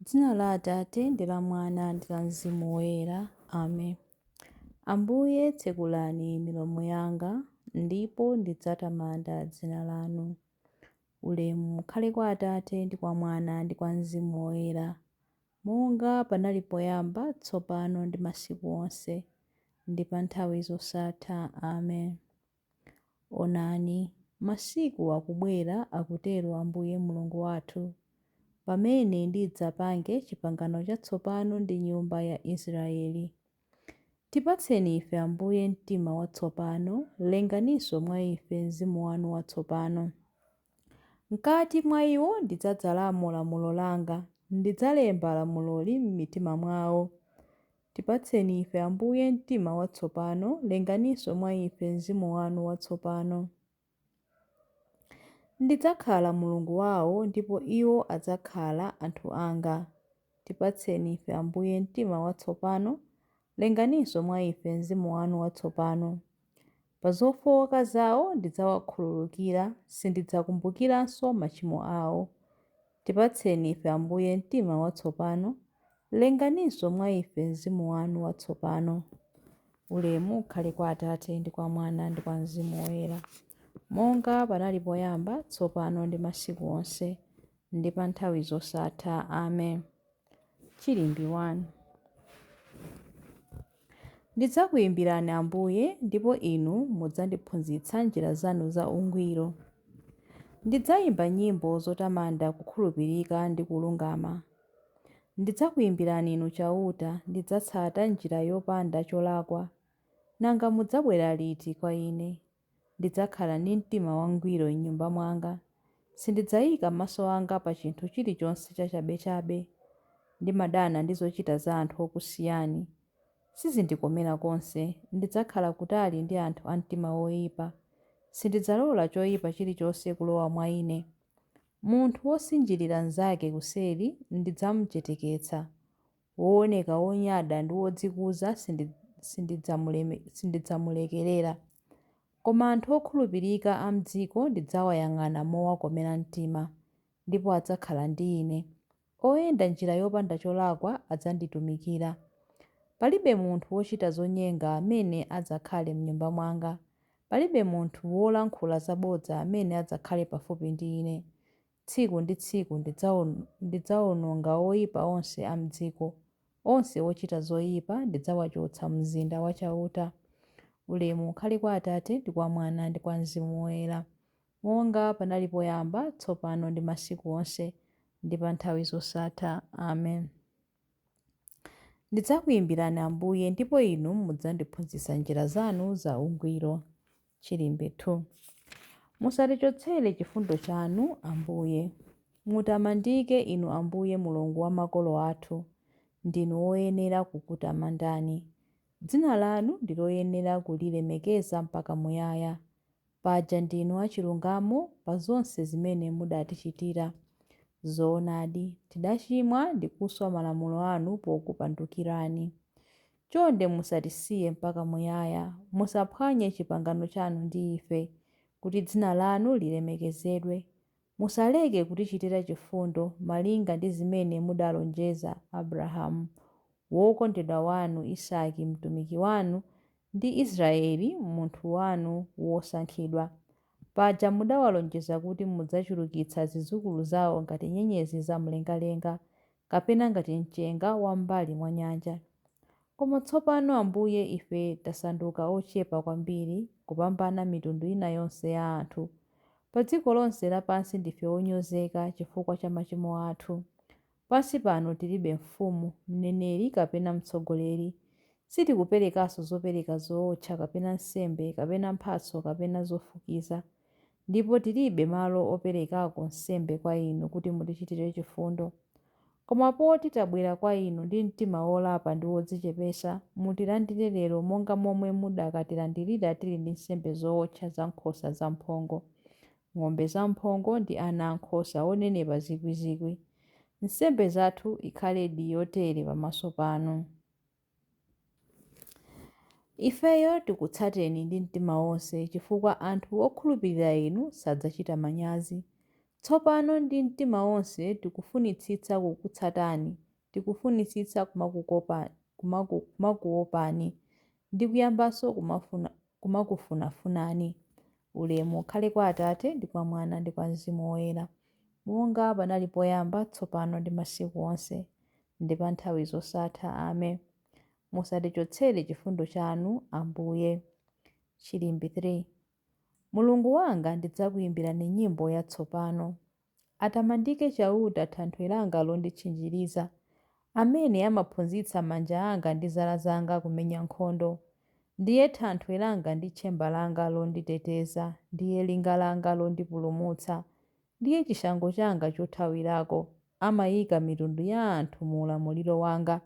Dzina la Atate ndi la Mwana ndi la Mzimu Woyera. Amen. Ambuye tsekulani milomo yanga, ndipo ndidzatamanda dzina lanu. Ulemu ukhale kwa Atate ndi kwa Mwana ndi kwa Mzimu Woyera, monga panali poyamba, tsopano ndi masiku onse, ndi pa nthawi zosatha. Amen. Onani, masiku akubwera, akutero Ambuye Mulungu wathu, pamene ndidzapange chipangano chatsopano ndi nyumba ya Israeli. Tipatseni ife Ambuye mtima watsopano, lenganinso mwa ife mzimu wanu watsopano. Mkati mwa iwo ndidzadzalamo lamulo langa, ndidzalemba lamuloli m'mitima mwawo. Tipatseni ife Ambuye mtima watsopano, lenganinso mwa ife mzimu wanu watsopano. Ndidzakhala Mulungu wawo ndipo iwo adzakhala anthu anga. Tipatseni ife Ambuye mtima watsopano, lenganinso mwa ife mzimu wanu watsopano. Pa zofowoka zawo ndidzawakhululukira, sindidzakumbukiranso machimo awo. Tipatseni ife Ambuye mtima watsopano, lenganinso mwa ife mzimu wanu watsopano. Ulemu ukhale kwa Atate ndi kwa Mwana ndi kwa Mzimu Woyera, monga panali poyamba, tsopano ndi masiku onse, ndi pa nthawi zosatha. Amen. Chilimbi 1. Ndidzakuyimbirani Ambuye, ndipo Inu mudzandiphunzitsa njira zanu za ungwiro. Ndidzayimba nyimbo zotamanda kukhulupirika ndi kulungama. Ndidzakuyimbirani Inu Chauta, ndidzatsata njira yopanda cholakwa. Nanga mudzabwera liti kwa ine? Ndidzakhala ndi mtima wangwiro m'nyumba mwanga. Sindidzaika maso anga pa chinthu chilichonse chachabechabe. Ndimadana ndi zochita za anthu okusiyani. Sizindikomera konse. Ndidzakhala kutali ndi anthu a mtima woipa. Sindidzalola choipa chilichonse kulowa mwa ine. Munthu wosinjirira mnzake kuseri ndidzamucheteketsa. Wooneka wonyada ndi wodzikuza sindidzamulekerera. Koma anthu okhulupirika a m'dziko ndidzawayang'ana mowakomera mtima, ndipo adzakhala ndi ine. Oyenda njira yopanda cholakwa adzanditumikira. Palibe munthu wochita zonyenga amene adzakhale m'nyumba mwanga. Palibe munthu wolankhula zabodza amene adzakhale pafupi ndi ine. Tsiku ndi tsiku ndidzaononga oipa onse a m'dziko. Onse ochita zoipa ndidzawachotsa m'mzinda wa Chauta. Ulemu ukhale kwa Atate ndi kwa Mwana ndi kwa Mzimu Woyera, monga panali poyamba, tsopano ndi masiku onse, ndi pa nthawi zosatha. Amen. Ndidzakuyimbirani Ambuye, ndipo Inu mudzandiphunzitsa njira zanu za ungwiro. Chilimbi 2. Musatichotsere chifundo chanu, Ambuye. Mutamandike Inu Ambuye Mulungu wa makolo athu, ndinu woyenera kukutamandani. Dzina lanu ndi loyenera kulilemekeza mpaka muyaya. Paja ndinu achilungamo pa zonse zimene mudatichitira. Zoonadi, tidachimwa ndi kuswa malamulo anu pokupandukirani. Chonde musatisiye mpaka muyaya, musaphwanye chipangano chanu ndi ife, kuti dzina lanu lilemekezedwe. Musaleke kutichitira chifundo, malinga ndi zimene mudalonjeza Abrahamu, wokondedwa wanu, Isaki mtumiki wanu, ndi Israele munthu wanu wosankhidwa. Paja mudawalonjeza kuti mudzachulukitsa zidzukulu zao ngati nyenyezi zamumlengalenga, kapena ngati mchenga wa m'mbali mwa nyanja. Koma tsopano Ambuye, ife tasanduka ochepa kwambiri kupambana mitundu ina yonse ya anthu. Pa dziko lonse lapansi ndife onyozeka chifukwa cha machimo athu. Pansi pano tilibe mfumu, mneneri kapena mtsogoleri. Sitikuperekanso zopereka zootcha kapena nsembe kapena mphatso kapena zofukiza. Ndipo tilibe malo operekako nsembe kwa Inu kuti mutichitire chifundo. Koma poti tabwera kwa Inu ndi mtima wolapa ndi wodzichepetsa, mutilandire lero monga momwe mudakatilandirira tili ndi nsembe zootcha za nkhosa zamphongo, ng'ombe zamphongo ndi ana ankhosa onenepa zikwizikwi. Nsembe zathu ikhaledi yotere pamaso panu. Ifeyo tikutsateni ndi mtima wonse, chifukwa anthu okhulupirira Inu sadzachita manyazi. Tsopano ndi mtima wonse tikufunitsitsa kukutsatani, tikufunitsitsa kumakuopani ndi kuyambanso kumakufunafunani. Ulemu ukhale kwa Atate ndi kwa Mwana ndi kwa Mzimu Woyera, monga panali poyamba, tsopano ndi masiku onse, ndi pa nthawi zosatha. Amen. Musatichotsere chifundo chanu, Ambuye. Chilimbi 3. Mulungu wanga, ndidzakuyimbirani nyimbo yatsopano. Atamandike Chauta, thanthwe langa londitchinjiriza, amene amaphunzitsa manja anga ndi zala zanga kumenya nkhondo. Ndiye thanthwe langa ndi tchemba langa londiteteza, ndiye linga langa londipulumutsa, ndiye chishango changa chothawirako. Amayika mitundu ya anthu mu ulamuliro wanga.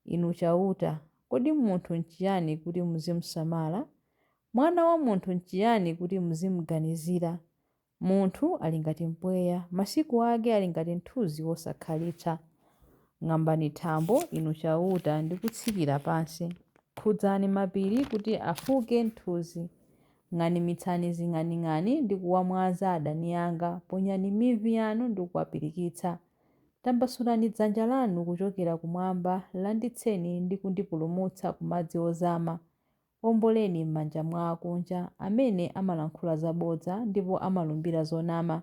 Inu Chauta, kodi munthu nchiyani kuti muzimusamala? Mwana wa munthu nchiyani kuti muzimuganizira? Munthu ali ngati mpweya, masiku ake ali ngati mthunzi wosakhalitsa. Ng'ambani thambo, inu Chauta, ndi kutsikira pansi. Khudzani mapiri kuti afuke nthunzi. Ng'animitsani zing'aning'ani ndi kuwamwaza adani anga. Ponyani mivi yanu ndi kuwapirikitsa. Tambasulani dzanja lanu kuchokera kumwamba, landitseni ndi kundipulumutsa ku madzi ozama. Omboleni m'manja mwa akunja, amene amalankhula zabodza ndipo amalumbira zonama.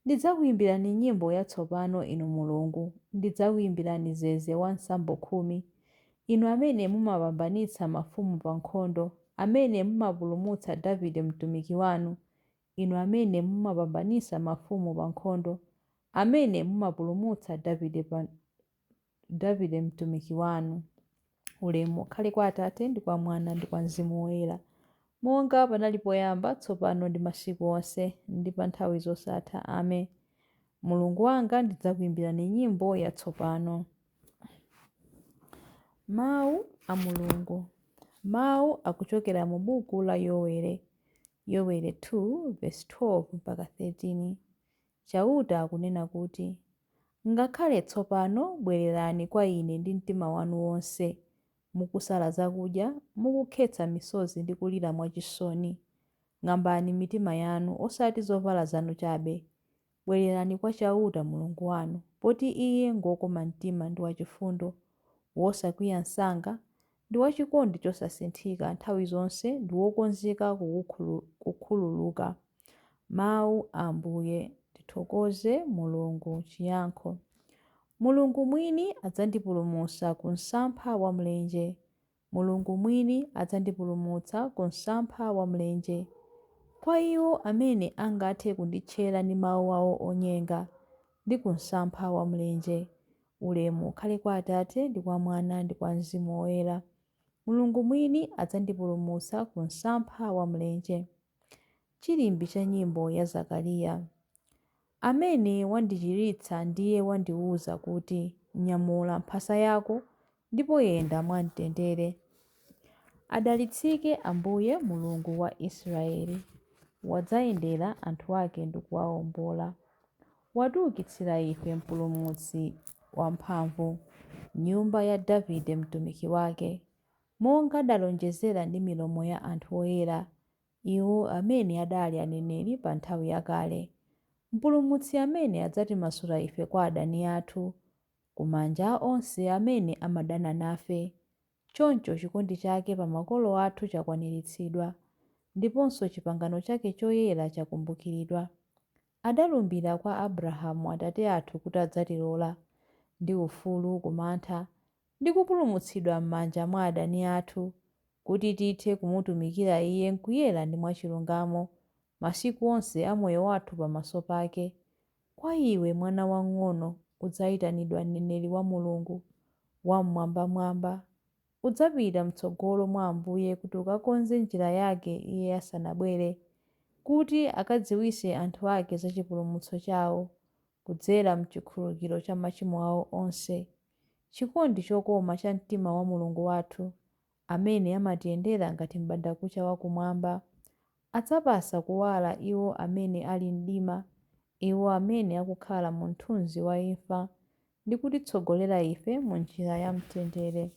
Ndidzakuyimbirani nyimbo yatsopano, inu Mulungu, ndidzakuyimbirani zeze wa nsambo 10. Inu amene mumapambanitsa mafumu pa nkhondo, amene mumapulumutsa Davide mtumiki wanu, inu amene mumapambanitsa mafumu pa nkhondo, amene mumapulumutsa Davide mtumiki wanu. Ulemu ukhale kwa Atate ndi kwa Mwana ndi kwa Mzimu Woyera, monga panali poyamba, tsopano ndi masiku onse, ndi pa nthawi zosatha. Amen. Mulungu wanga, ndidzakuyimbirani nyimbo yatsopano. Mawu a Mulungu. Mawu akuchokera mu buku la Yowere, Yowere 2 verse 12 mpaka 13. Chauta akunena kuti, ngakhale tsopano bwererani kwa ine ndi mtima wanu wonse, mukusala zakudya, mukukhetsa misozi ndi kulira mwachisoni. Ng'ambani mitima yanu, osati zovala zanu chabe. Bwererani kwa Chauta Mulungu wanu, poti Iye ngwokoma mtima ndi wachifundo, wosakwiya msanga, ndi wachikondi chosasinthika nthawi zonse ndi wokonzeka kukhululuka. Mawu a Ambuye. Tithokoze Mulungu. Chiyankho. Mulungu mwini adzandipulumutsa ku msampha wa mlenje. Mulungu mwini adzandipulumutsa ku msampha wa mlenje. Kwa iwo amene angathe kunditchera ndi mawu awo onyenga, ndi ku msampha wa mlenje. Ulemu ukhale kwa Atate ndi kwa Mwana ndi kwa Mzimu Woyera. Mulungu mwini adzandipulumutsa ku msampha wa mlenje. Chilimbi cha nyimbo ya Zakariya. Amene wandichiritsa ndiye wandiwuza kuti, nyamula mphasa yako ndipo yenda mwamtendere. Adalitsike Ambuye Mulungu wa Israeli, wadzayendera anthu ake ndi kuwawombola. Watiukitsira ife mpulumutsi wamphamvu, nyumba ya Davide mtumiki wake, monga adalonjezera ndi milomo ya anthu oyera, iwo amene adali aneneri pa nthawi yakale. Mpulumutsi amene adzatimasula ife kwa adani athu, kumanja a onse amene amadana nafe. Choncho chikondi chake pa makolo athu chakwaniritsidwa, ndiponso chipangano chake choyera chakumbukiridwa. Adalumbira kwa Abrahamu atate athu kuti adzatilola ndi ufulu kumantha, ndi kupulumutsidwa m'manja mwa adani athu, kuti tithe kumutumikira Iye m'kuyera ndi mwachilungamo, masiku onse a moyo wathu pamaso pake. Kwa iwe mwana wang'ono udzayitanidwa mneneri wa Mulungu wam'mwambamwamba. Udzapita m'tsogolo mwa Ambuye kuti ukakonze njira yake Iye asanabwere, kuti akadziwitse anthu ake za chipulumutso chawo, kudzera m'chikhululukiro cha machimo awo onse. Chikondi chokoma cha mtima wa Mulungu wathu, amene amatiyendera ngati m'bandakucha wakumwamba, adzapasa kuwala iwo amene ali mdima, iwo amene akukhala mu mthunzi wa imfa, ndi kutitsogolera ife mu njira ya mtendere.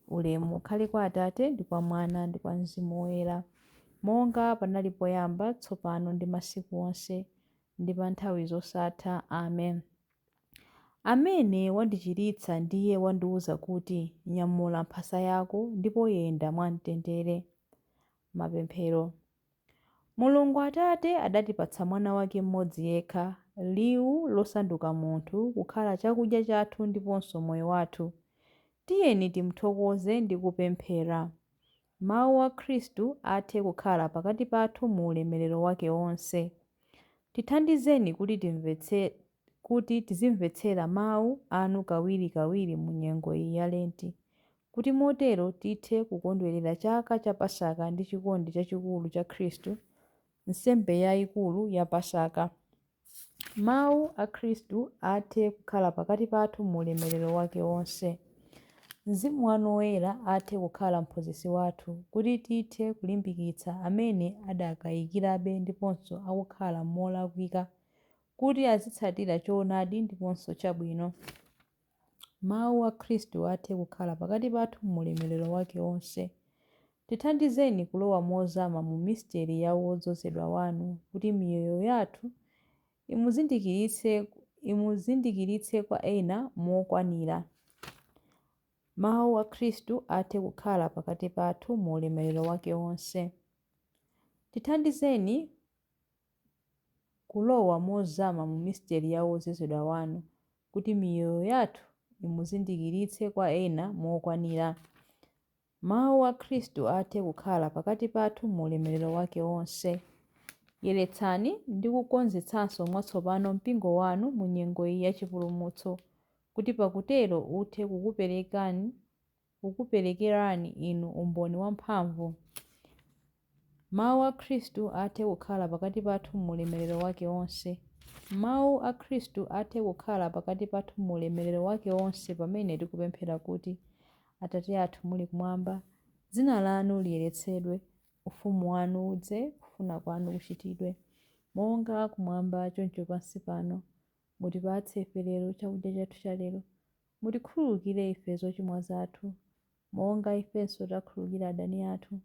Ulemu ukhale kwa Atate ndi kwa Mwana ndi kwa Mzimu Woyera, monga panali poyamba, tsopano ndi masiku onse, ndi pa nthawi zosatha. Amen. Amene wandichiritsa ndiye wandiwuza kuti, Nyamula mphasa yako ndipo yenda mwamtendere. Mapemphero. Mulungu Atate adatipatsa Mwana wake mmodzi yekha, Liwu losanduka munthu, kukhala chakudya chathu ndiponso moyo wathu. Tiyeni timuthokoze ndi kupemphera. Mawu a Khristu athe kukhala pakati pathu mu ulemerero wake wonse. Tithandizeni kuti tizimvetsera mawu anu kawirikawiri mu nyengo iyi ya Lenti, kuti motero tithe kukondwerera chaka cha Pasaka ndi chikondi chachikulu cha Khristu, nsembe yayikulu ya Pasaka. Mawu a Khristu athe kukhala pakati pathu mu ulemerero wake wonse. Mzimu wanu Woyera athe kukhala mphunzitsi wathu, kuti tithe kulimbikitsa amene adakayikirabe ndiponso akukhala molakwika, kuti azitsatira choonadi ndiponso chabwino. Mawu a Khristu athe kukhala pakati pathu mu ulemerero wake wonse. Tithandizeni kulowa mozama mu misteri ya wodzozedwa wanu, kuti miyoyo yathu imuzindikiritse kwa ena mokwanira. Mawu a Khristu athe kukhala pakati pathu mu ulemerero wake wonse. Tithandizeni kulowa mozama mu misteri ya wodzozedwa wanu, kuti miyoyo yathu imuzindikiritse kwa ena mokwanira. Mawu a Khristu athe kukhala pakati pathu mu ulemerero wake wonse. Yeretsani ndi kukonzetsanso mwatsopano mpingo wanu mu nyengo iyi ya chipulumutso, kuti pakutero uthe kukuperekerani inu umboni wamphamvu. Mawu a Khristu athe kukhala pakati pathu mu ulemerero wake wonse. Mawu a Khristu athe kukhala pakati pathu mu ulemerero wake wonse pamene tikupemphera kuti, Atate athu muli kumwamba, dzina lanu liyeretsedwe, ufumu wanu udze, kufuna kwanu kuchitidwe, monga kumwamba choncho pansi pano. Mutipatse ife lero chakudya chathu cha lero. Mutikhululukire ife zochimwa zathu, monga ifenso takhululukira adani athu.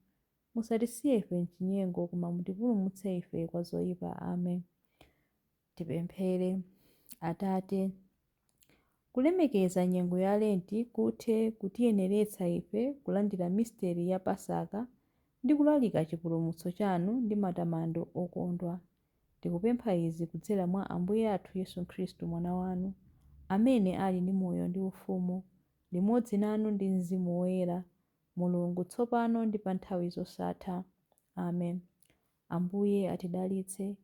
Musatisiye ife mchinyengo, koma mutipulumutse ife kwa zoyipa. Amen. Tipemphere. Atate, kulemekeza nyengo ya Lenti kuthe kutiyeneretsa ife kulandira misteri ya Pasaka ndi kulalika chipulumutso chanu ndi matamando okondwa. Tikupempha izi kudzera mwa Ambuye athu Yesu Khristu Mwana wanu, amene ali ndi moyo ndi ufumu, limodzi nanu ndi Mzimu Woyera, Mulungu tsopano ndi pa nthawi zosatha. Amen. Ambuye atidalitse,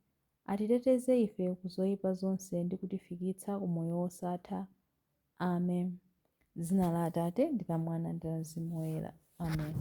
atiteteze ife ku zoyipa zonse ndi kutifikitsa ku moyo wosatha. Amen. Dzina la Atate ndi la Mwana ndi la Mzimu Woyera. Amen.